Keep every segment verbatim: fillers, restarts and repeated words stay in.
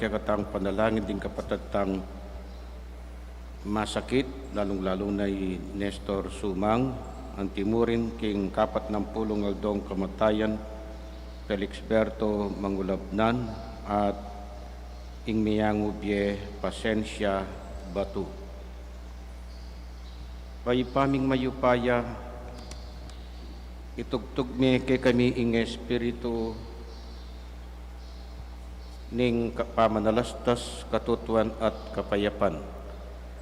Kekatang panalangin ding kapatad tang masakit, lalung-lalu na i Nestor Sumang, antimurin king kapatnampulung aldong kamatayan, Felixberto Mangulabnan, at ing meyangu bie Pasensia Batu. Ibpa ming mayupaya, itugtug me kekami ing espiritu ning ka-, pamanalastas, katutuan at kapayapan.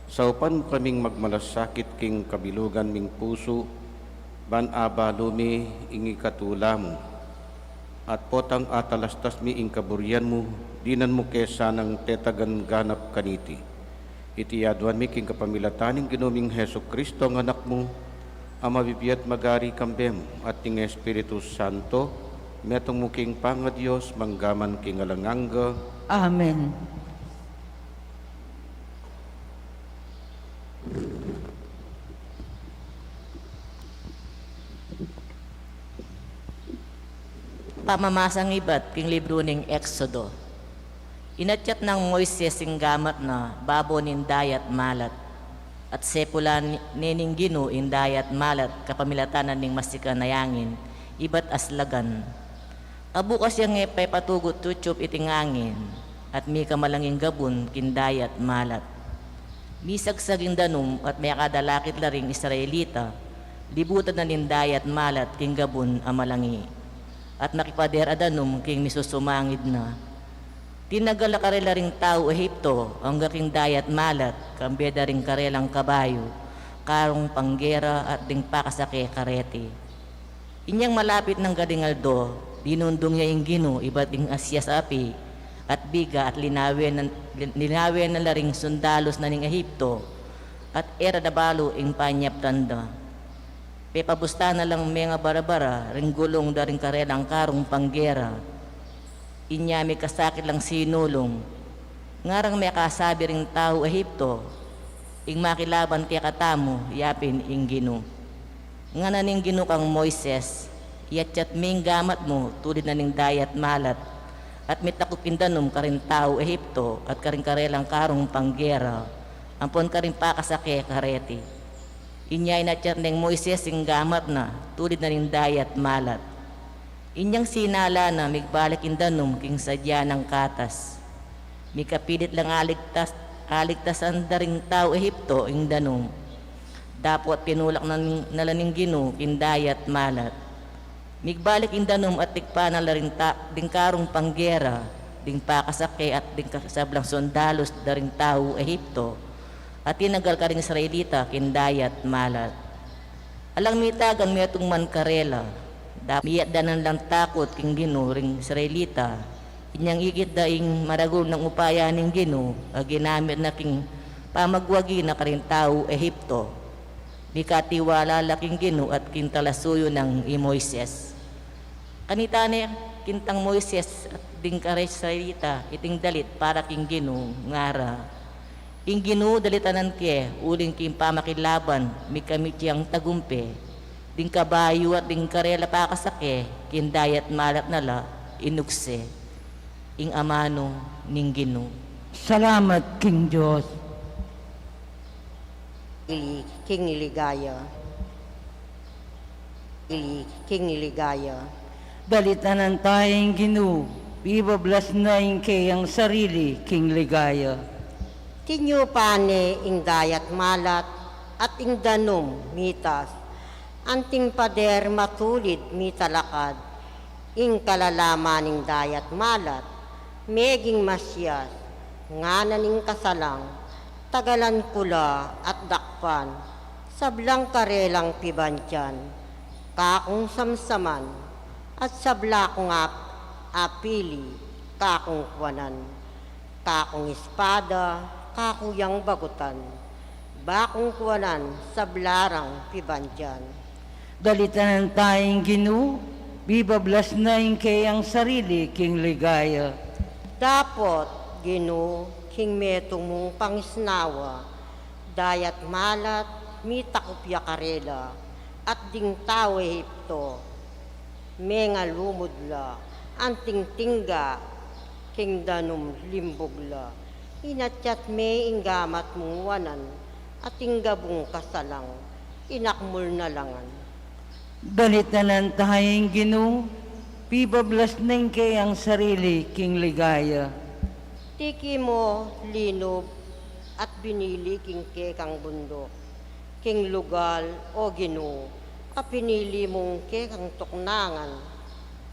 Saupan mu kaming magmalasakit king kabilugan ming pusu, ban abalu mi ing ikatula mu. At potang atalastas mi ing kaburian mu, dinan mu ke sanang tetagan ganap kaniti. Iti aduan mi king kapamilatan ning Ginu ming Jesucristo, a Anak mu, a mabibie at magari kambe mu, at ning Espiritu Santo, metung mu king pangaDios, mangga man king alang angga. Amen. Pamamasang ibat king libru ning Exodo. Inatyat nang Moises ing gamat na babo ning dayat malat, at sepulan ne ning Ginu ing dayat malat kapamilatan na ning masikan a angin ibat aslagan. Abukas yang e pepatugut yutsup iting angin, at mika malanging gabun king dayat malat. Misagsag ing danum at mekadalakit la ring Israelita, libutan na ning dayat malat king gabun a malangi. At makipader a danum king misusumangid na. Tinagal la karela ring tau Ehipto angga king dayat malat, kambe da ring karelang kabayu, karung panggera at ding pakasake kareti. Inyang malapit nang galing aldo, dinundung ya ing Ginu ibat ing asias a api at biga, at linawen na, linawen na la ring sundalus na ning Ehipto, at e ra da balu ing panyaptan da. Pepabustan na lang mengabara-bara ring gulung da ring karelang karung panggera. Inya mikasakit lang sinulung. Ngarang mekasabi ring tau Ehipto, ing makilaban kekatamu, yapin ing Ginu. Ngana ning Ginu kang Moises, iyatyat me ing gamat mu tulid na ning dayat malat, at mitakup ing danum karing tau Ehipto at karing karelang karung panggera, ampon karing pakasake kareti. Inya inatyat neng Moises ing gamat na tulid na ning dayat malat. Inyang sinala na, migbalik ing danum king sadya nang katas. Mikapilit lang aligtas, aligtasan da ring tau Ehipto ing danum. Dapot tinulak na ning, na la ning Ginu king dayat malat. Migbalik ing danum at tikpan na la ring ta-, ding karung panggera, ding pakasake at ding ka-, sablang sundalus da ring tau Ehipto, at tinagal karing Israelita king dayat malat. Alang mitagan metung man karela, dapot miyatdan na lang takut king Ginu ring Israelita. Inyang ikit da ing maragul nang upaya ning Ginu a ginamit na king pamagwagi na karing tau Ehipto. Mikatiwala la king Ginu at king talasuyu nang i Moises. Kanita ne kintang Moises at ding karing Israelita iting dalit para king Ginu, ngara: Ing Ginu dalitanan ke, uling king pamakilaban mikamit yang tagumpe. Ding kabayu at ding karela pakasake king dayat malat na la inukse. Ing amanu ning Ginu. Salamat king Dios. King ligaya. King ligaya. Dalitanan ta ing Ginu, bibablas na ing keyang sarili king ligaya. Tinyupa ne ing dayat malat at ing danum mitas, anting pader matulid mitalakad. Ing kalalaman ning dayat malat meging masias, ngana ning kasalang, tagalan ku la at dakpan, sablang karelang pibandian, kakung samsaman, at sabla kung ap-, apili, kakung kuanan, kakung ispada, kaku yang bagutan, bakung kuanan, sabla rang pibandian. Dalitanan ta ing Ginu, bibablas na ing keyang sarili king ligaya. Dapot, Ginu, king metung mung pangisnawa, dayat malat mitakup ya karela, at ding tau Ehipto mengalumud la, anting tingga King danum limbug la, inatyat me ing gamat mung wanan, at ing gabung kasalang, inakmul na la ngan. Dalit na nang taya ing Ginu, pibablas na ing keyang sarili king ligaya. Tiki mo linub at binili king kekang bunduk, king lugal, o Ginu, a pinili mung kekang tuknangan,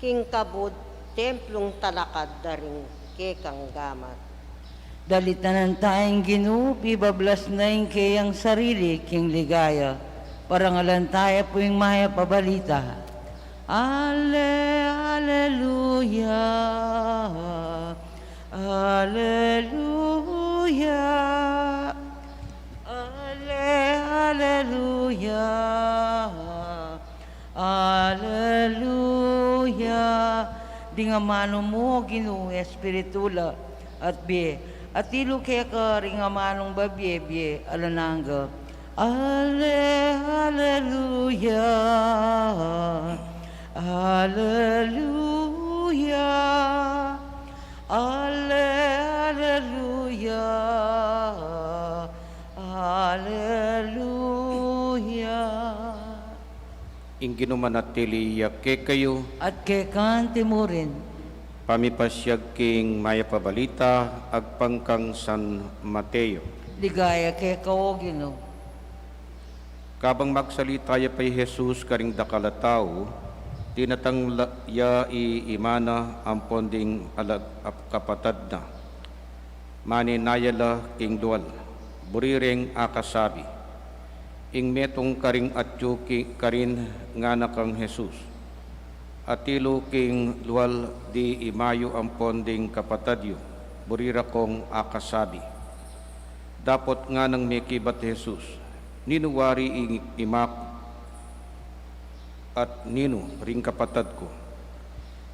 king kabud templung talakad da ring kekang gamat. Dalit na nang taya ing Ginu, pibablas na ing keyang sarili king ligaya. Parangalan taya pu ing mayap a balita. Ale, aleluya, aleluya, ale, aleluya, aleluya. Ding amanung mu, o Ginu, espiritu la, at bie, at atilu keka ring amanung babie, bie alang angga. Ale, aleluya, aleluya, ale, aleluya, aleluya. Ing Ginu manatili ya kekayu. At keka naman murin. Pamipasyag king mayap a balita agpang kang San Mateo. Ligaya keka, o Ginu. Kabang magsalita ya pa i Jesus karing dakal a tau, dinatang la, ya i ima na ampon ding alag-, ap-, kapatad na. Manenaya la king lual, buri reng akasabi. Ing metung karing atyu ki-, karin ngana kang Jesus, "Atilu king lual di ima yu ampon ding kapatad yu, buri ra kong akasabi." Dapot nganang mekibat i Jesus, "Ninu wari ing imak at ninu ring kapatad ku?"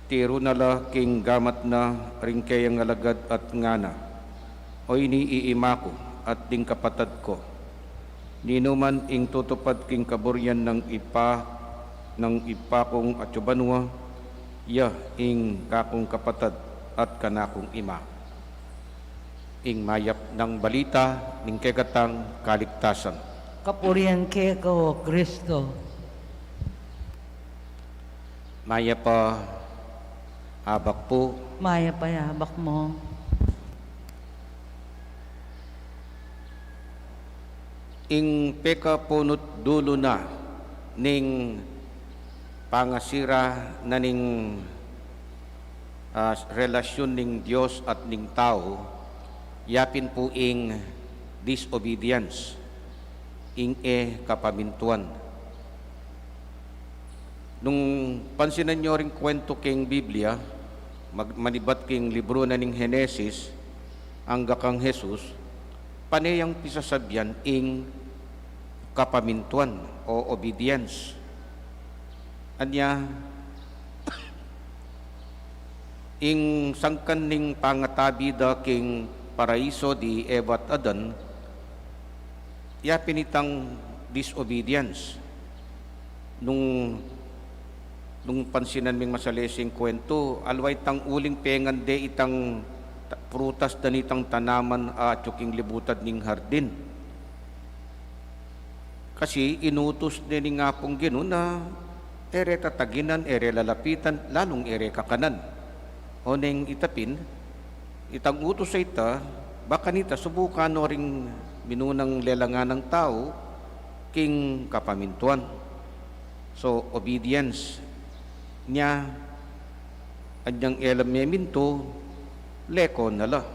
Tiru na la king gamat na ring keyang alagad at ngana, "Oyni i ima ku at ding kapatad ku. Ninuman ing tutupad king kaburian nang Ibpa, nang Ibpa kung atyu banua, ya ing kakung kapatad at kanakung ima." Ing mayap nang balita ning kekatang kaligtasan. Kapurian keka, o Kristo. Mayap a abak pu. Mayap a abak mu. Ing pekapunut dulu na ning pangasira na ning, ah, relasyun ning Dios at ning tau, yapin pu ing disobedience, ing e kapamintuan. Nung pansinan yu ring kwentu king Biblia, mag-, manibat king libru na ning Henesis, angga kang Jesus, pane yang pisasabyan ing kapamintuan o obedience. Anya, ing sangkan ning pangatabi da king paraiso di Eva at Adan, yapin itang disobedience. Nung, nung pansinan ming masaleseng kwentu, aliwa itang uling pengan de itang ta-, prutas da nitang tanaman a atyu king libutad ning hardin. Kasi inutus ne ning Apung Ginu na e re tataginan, e re lalapitan, lalung e re kakanan. Oneng ita pin, itang utus a ita, ba kanita subukan no ring minunang lelangan nang tau king kapamintuan. So, obedience nya, anyang e la memintu, leko na la.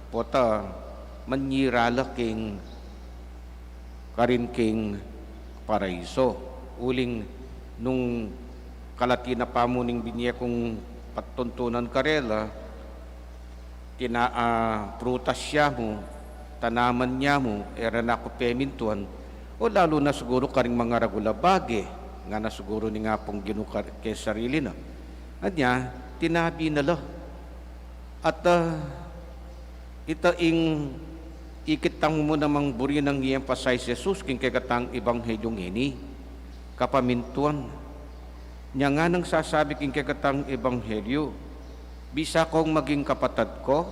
Pota, manyira la king karin king paraiso. Uling nung kalati na pa mu ning binye kung patuntunan karela, tina-, ah, prutas ya mu, tanaman ya mu, e ra na ku pemintuan, o lalu na siguru karing mangaragul a bage, ngana siguru ning Apung Ginu kar-, keng sarili na. Anya, tinabi na la. At, ah, ita ing ikit tamu mu namang buri nang i-emphasize Jesus king kekatang ebanghelyu ngeni, kapamintuan. Nya nganang sasabi king kekatang ebanghelyu, Bisa kong maging kapatad ko,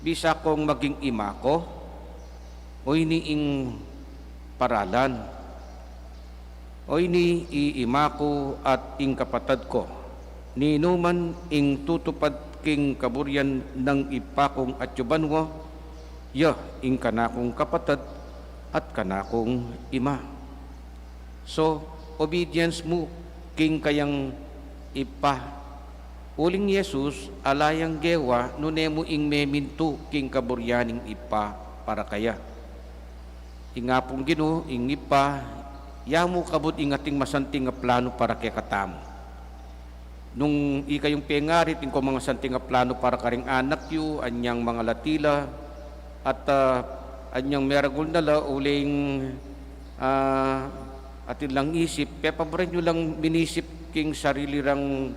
bisa kong maging ima ko, o ini ing paralan. O ini i ima ku at ing kapatad ko, ninuman ing tutupad king kaburian nang Ibpa kung atyu banua, ya ing kanakung kapatad at kanakung ima. So, obedience mu king kayang Ibpa. Uling Jesus, ala yang gewa nune mu ing memintu king kaburian ning Ibpa para kaya. Ing Apung Ginu, ing Ibpa, ya mu kabud ing ating masanting a planu para kekatamu. Nung ikayung pengarit ing kayung masanting a planu para karing anak yu, anyang mangalati la, at, ah, anyang meragul na la, uling, ah, atin lang isip, pepaburen yu lang minisip king sarili rang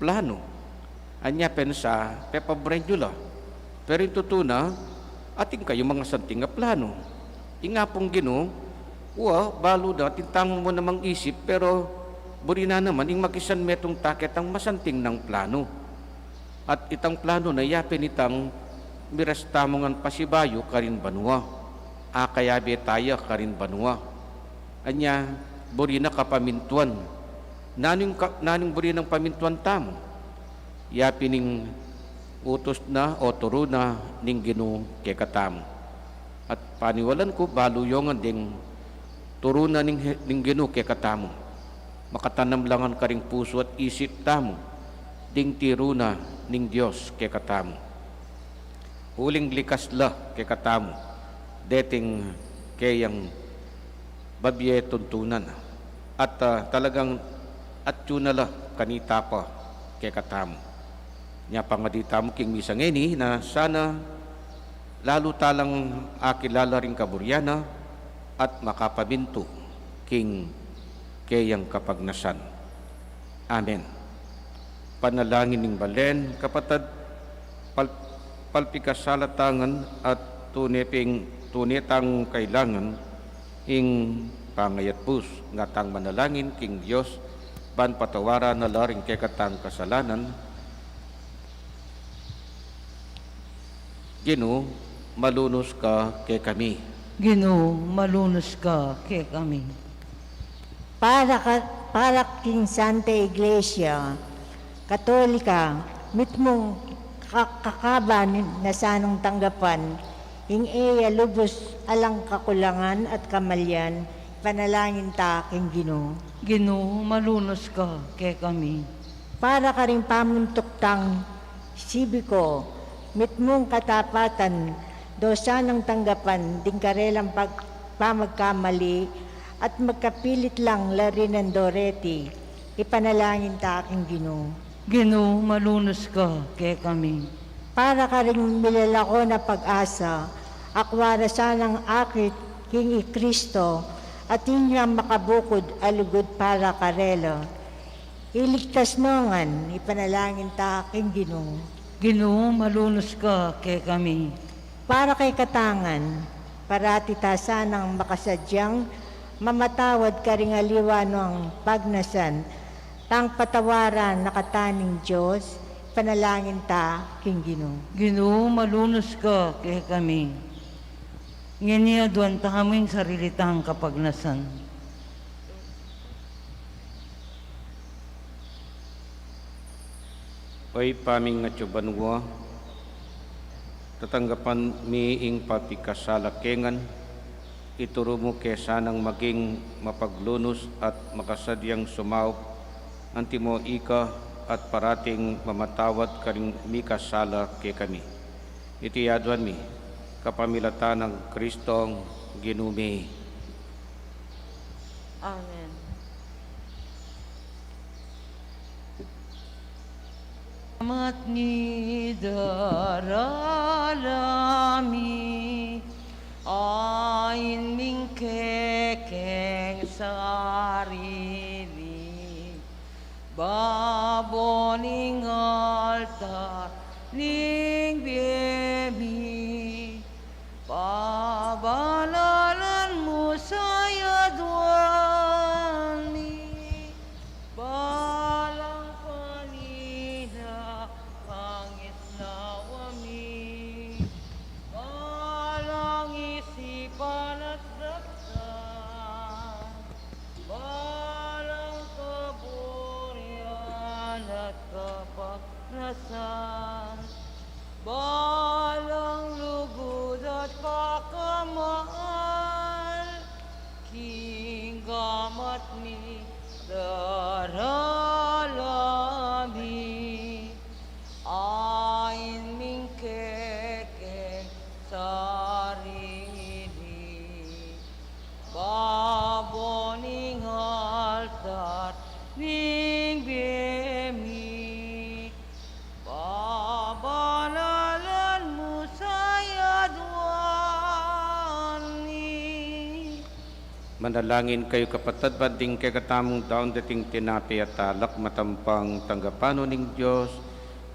planu. Anya pensa, pepaburen yu la. Pero ing tutu na, atin kayung masanting a planu. Ing Apung Ginu, wa, balu na, atin tamu mu namang isip, pero buri na naman, ing makisan metung ta ketang masanting nang planu. At itang planu na yapin itang miras tamu ngan pasibayu karin banua. Akayabe taya karin banua. Anya, buri na kapamintuan. Nanu ing ka-, nanu ing buri nang pamintuan tamu? Yapin ing utus na o turu na ning Ginu kekatamu. At paniwalan ku, balu yo ngan ding turu na ning, ning Ginu kekatamu. Makatanam la ngan karing pusu at isip tamu ding tiru na ning Dios kekatamu. Uling likas la kekatamu deting keyang babie tuntunan. At, ah, talagang atyu na la kanita pa kekatamu. Nya pangadi tamu king misa ngeni na sana lalu ta lang akilala ring kaburian na at makapamintu king keyang kapagnasan. Amen. Panalangin ning balen, kapatad, pal-, palpikasala ta ngan at tune ping, tune tang kailangan ing pangayatbus, nga tang manalangin king Dios, ban patawaran na la ring kekatang kasalanan. Ginu, malunus ka kekami. Ginu, malunus ka kekami. Para ka, para king Santa Iglesia Katolika, mitmung ka-, kakaba ni-, na sanang tanggapan, ing e ya lubus alang kakulangan at kamalian, panalangin ta king Ginu. Ginu, malunus ka kekami. Para karing pamuntuk tang sibiko, mitmung katapatan, do sanang tanggapan ding karelang pag-, pamagkamali, at magkapilit lang la rin nang do reti, ipanalangin ta king Ginu. Ginu, malunus ka kekami. Para karing milalako na pag-asa, akwa ra sanang akit king i Kristo, atin yang makabukud a lugud para karela. Iligtas no ngan, ipanalangin ta king Ginu. Ginu, malunus ka kekami. Para kekatang ngan, parati ta sanang makasadyang mamatawad karing aliwa nang pagnasan, tang patawaran na kata ning Dios, ipanalangin ta king Ginu. Ginu, malunus ka kekami. Ngeni aduan tamu ing sarili tang kapagnasan. O Ibpa ming atsu banua, tatanggapan mi ing papikasala ke ngan, ituru mu ke sanang maging mapaglunus at makasadyang sumaup, antimo ika at parating mamatawad karing mikasala kekami. Iti aduan mi, kapamilatan nang Kristong Ginu mi. Amen. Mat ngi darala mi, ain ming kekeng sarili, babo ning altar ning bie mi, pabanalan mu sa aduan mi, balang panina Manalangin kayu, kapatad, ban ding kekatamung daun deting tinape at alak matampang tanggapan no ning Dios,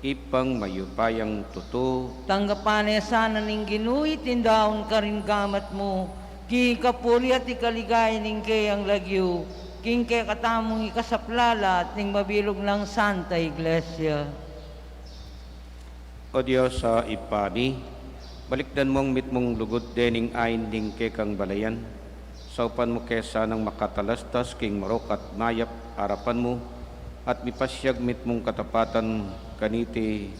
Ibpang mayupayang tutu. Tanggapan na sana ning Ginu iting daun karing gamat mu, king kapurian at ikaligaya ning keyang lagyu, king kekatamung ikasaplala at ning mabilug nang Santa Iglesia. O Dios a Ibpa mi, balikdan mung mitmung lugud dening ain ning kekang balayan. Saupan mu ke sanang makatalastas king marok at mayap arapan mu, at mipasiag mitmung katapatan kaniti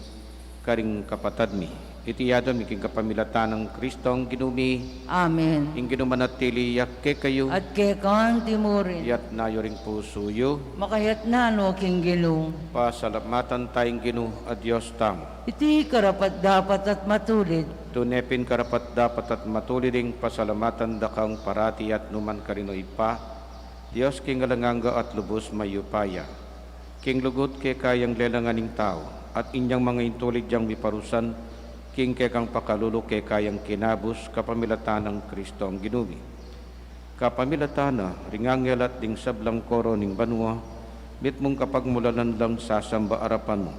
karing kapatad mi. Iti adwan mi king kapamilatan nang Kristong Ginu mi. Amen. Ing Ginu manatili ya kekayu. At keka anti murin. Iyatas yu ring pusu yu. Makayatas na no king Ginu. Pasalamatan taya ing Ginu a Dios tamu. Iti karapat-dapat at matulid. Tune pin karapat-dapat at matulid ing pasalamatan da kang parati at nukaman karin, O Ibpa, Dios king alang angga at lubus mayupaya. King lugud keka yang lelangan ing tau, at inyang mangaintulid yang miparusan, king kekang pakalulu keka yang kinabus, kapamilatan nang Kristong Ginu mi. Kapamilatan na ring anghel at ding sablang koro ning banua, mitmung kapagmulalan lang sasamba arapan mu.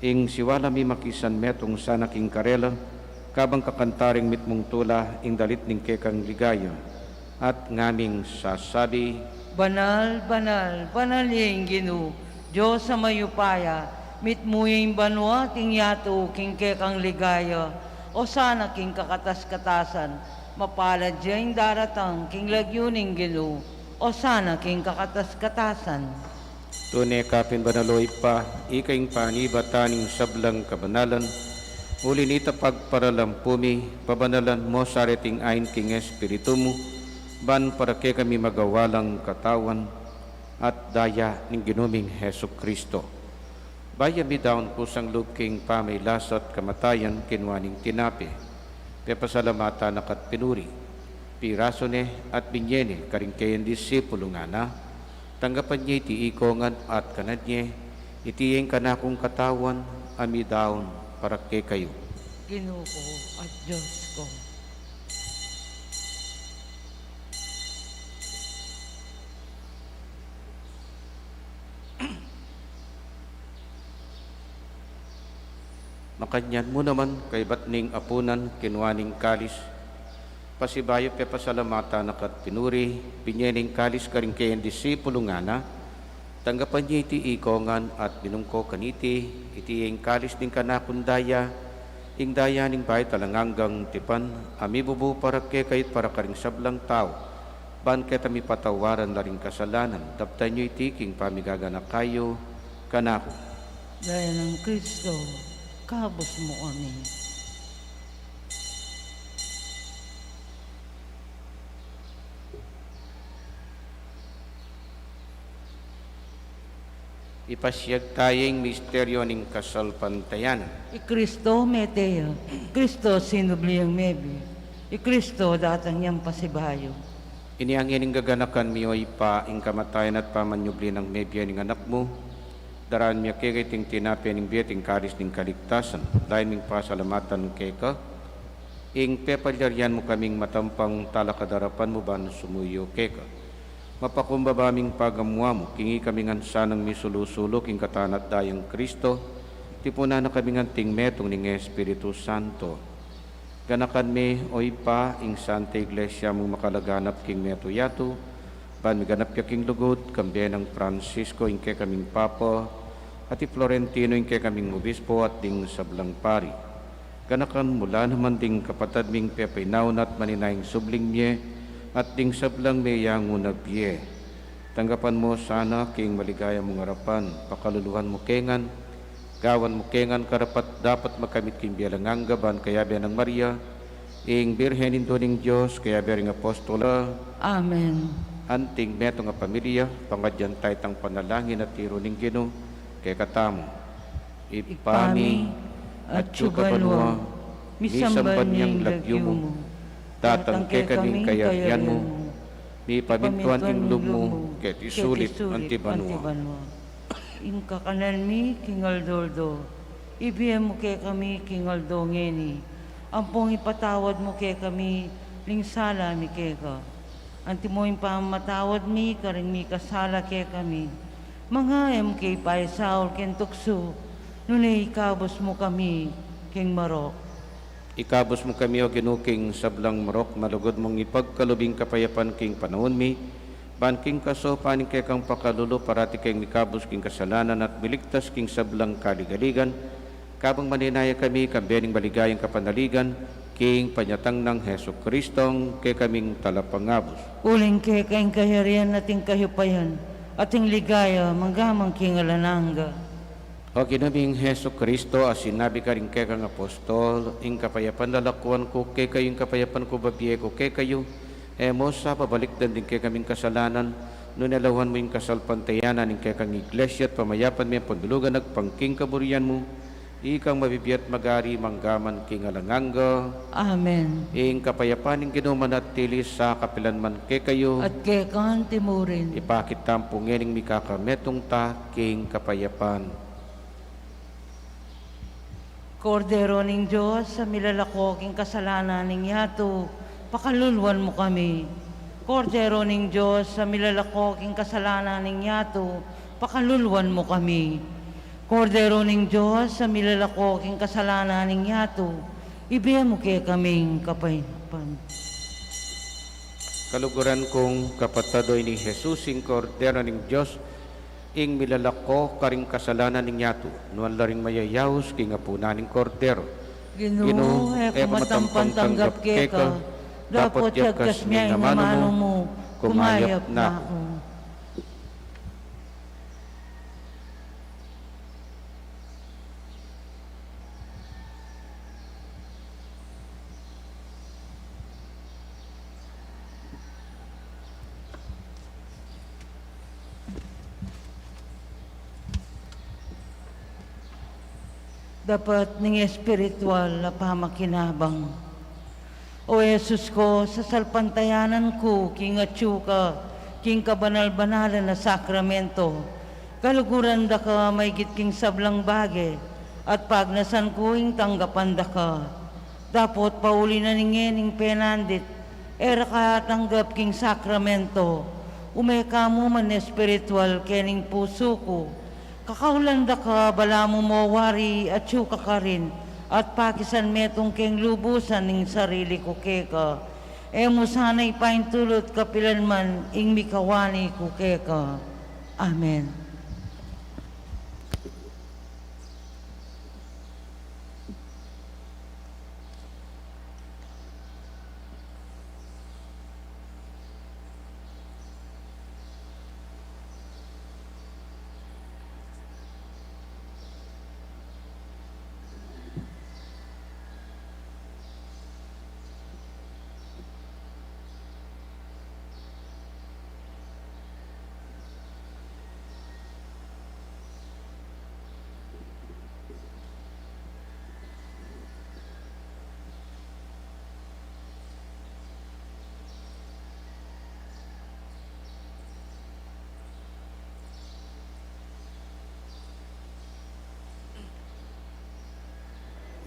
Ing siwala mi makisan metung sana king karela, kabang kakanta ring mitmung tula ing dalit ning kekang ligaya, at ngaming sasabi: Banal, banal, banal ya ing Ginu, Dios a mayupaya, mitmu ya ing banua at ing yatu king kekang ligaya, Osana king kakatas-katasan, mapalad ya ing daratang king lagyu ning Ginu, Osana king kakatas-katasan. Tune ka pin banal, O Ibpa, ika ing panibatan ning sablang kabanalan, uli nita pagparalampu mi, pabanalan mu sa reting ain king Espiritu mu, ban para kekami magawa lang katawan at daya ning Ginu ming Jesucristo. Bayu ya midaun kusang lub king pamailaso at kamatayan, kinua ne ing tinape, pepasalamatan na ka't pinuri, pirasu ne at binye ne karing keyang disipulu, ngana: Tanggapan ye iti iko ngan at kanan ye, iti ya ing kanakung katawan a midaun para kekayu. Ginu ku at Dios ku. Makanyan mu naman, kaybat ning apunan, kinua ne ing kalis, pasibayu pepasalamatan na ka't pinuri, binye ne ing kalis karing keyang disipulu, ngana: Tanggapan ye iti iko ngan at minum ko kaniti, iti ya ing kalis ning kanakung daya, ing daya ning bayu at alang anggang tipan, a mibubu para kekayu at para karing sablang tau, ban keta mipatawaran la ring kasalanan. Daptan yu iti king pamigaganaka yu kanaku. Daya nang Kristo, kabus mu kami. Ipasiag taya ing misteryu ning kasalpantayanan. I Kristo mete ya, i Kristo sinubli yang mebie, i Kristo datang yang pasibayu. Inya ngeni gaganakan mi, O Ibpa, ing kamatayan at pamanyubli nang mebie ning Anak mu, daraan mi keka iting tinape ning bie at ing kalis ning kaligtasan, lalu ming pasalamatan keka, ing pepalyarian mu kaming matampang talakad arapan mu ban sumuyu keka. Mapakumbaba ming pagamuan mu, king ikami ngan sanang misulu-sulu king katawan at dayang Kristo, tipunan na kami ngan anting metung ning Espiritu Santo. Ganakan me, O Ibpa, ing Santa Iglesia mung makalaganap king metung yatu, ban miganap ya king lugud, kambe nang Francisco ing kekaming Papa, at i Florentino ing kekaming Obispo at ding sablang pari. Ganakan mu la naman ding kapatad ming pepainaun at maninaing subling mie, at ding sablang meyangu na bie. Tanggapan mu sana king maligaya mung arapan, pakaluluhan mu ke ngan, gawan mu ke ngan karapat-dapat makamit king bie alang angga, ban kayabe nang Maria, ing Birhen Indu ning Dios, kayabe ring apostol. Amen. Anting metung a pamilya, pangadyan taya itang panalangin a tiru ning Ginu kekatamu. Ibpa mi, atsu ka banua, misamban ya ing lagyu mu, datang kekami ing kayarian mu, mipamintuan ing lub mu, keti sulip anti banua. Ing kakanan mi king aldo-aldo, ibie mu kekami king aldo ngeni, ampong ipatawad mu kekami ring sala mi keka, Antimo ing pamamatawad mi karing mikasala kekami. Manga e mu ke paisaul king tuksu, nune ikabus mu kami king marok. Ikabus mu kami, O Ginu, king sablang marok, malugud mung ipagkalub ing kapayapan king panaun mi, ban king kasaupan ning kekang pakalulu parati kaming mikabus king kasalanan at miligtas king sablang kaligaligan, kabang manenaya kami kambe ning maligayang kapanaligan king panyatang nang Jesucristong kekaming Talapangabus. Uling keka ing kayarian at ing kayupayan at ing ligaya mangga man king alang angga. O Ginu ming Jesucristo, a sinabi karing kekang apostol, ing kapayapan lalakuan ku kekayu, ing kapayapan ku bibie ku kekayu, e mu sa pabalikdan ding kekaming kasalanan, nune lauhan mu ing kasalpantayanan ning kekang Iglesia at pamayapan mi ampon dulugan agpang king kaburian mu, ikang mabibie at magari mangga man king alang angga. Amen. Ing kapayapan ning Ginu manatili sa kapilan man kekayu. At keka naman murin. Ipakit tamu pu ngening mikakametung ta king kapayapan. Kordero ning Dios, a milalako king kasalanan ning yatu, pakaluluan mu kami. Kordero ning Dios, a milalako king kasalanan ning yatu, pakaluluan mu kami. Kordero ning Dios, a milalako king kasalanan ning yatu, ibie mu kekaming kapayapan. Kaluguran kung kapatad, o ini Jesus, ing Kordero ning Dios, ing milalako karing kasalanan ning yatu. Nuan la ring mayayaus king apunan ning Kordero. Ginu, e ku matampang tanggap keka, dapot yagkas me ing amanu mu, kumayap na ku. Dapat ning espiritual a pamakinabang. O Jesus ku, sasalpantayanan ku king atyu ka king kabanal-banalan a sakramento. Kaluguran da ka maigit king sablang bage, at pagnasan ku ing tanggapan da ka. Dapot pauli na ning ngening penandit, e ra ka atanggap king sakramento, ume ka mu man espiritual kening pusu ku. Kakaulan da ka, balamu mo wari atyu ka karin, at pakisan metung keng lubusan ing sarili ku keka. E mu sana ipaintulut kapilan man ing mikawani ku keka. Amen.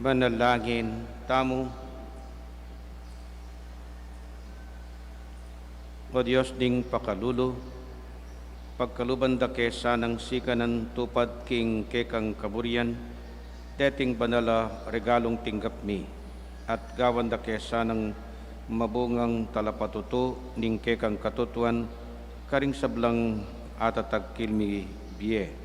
Manalangin tamu. O Dios ning pakalulu, pagkaluban da ke sanang sikanan tupad king kekang kaburian, deting banal a regalung tinggap mi, at gawan da ke sanang mabungang talapatutu ning kekang katutuan, karing sablang atatagkil mi bie.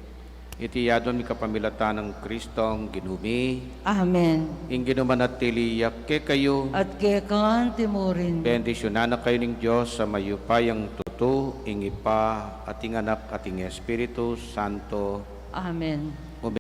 Iti adwan mi kapamilatan nang Kristong Ginu mi. Amen. Ing Ginu manatili ya kekayu. At keka naman murin. Bendisyunan na kayu ning Dios a mayupayang tutu, ing Ibpa, at ing Anak, at ing Espiritu Santo. Amen.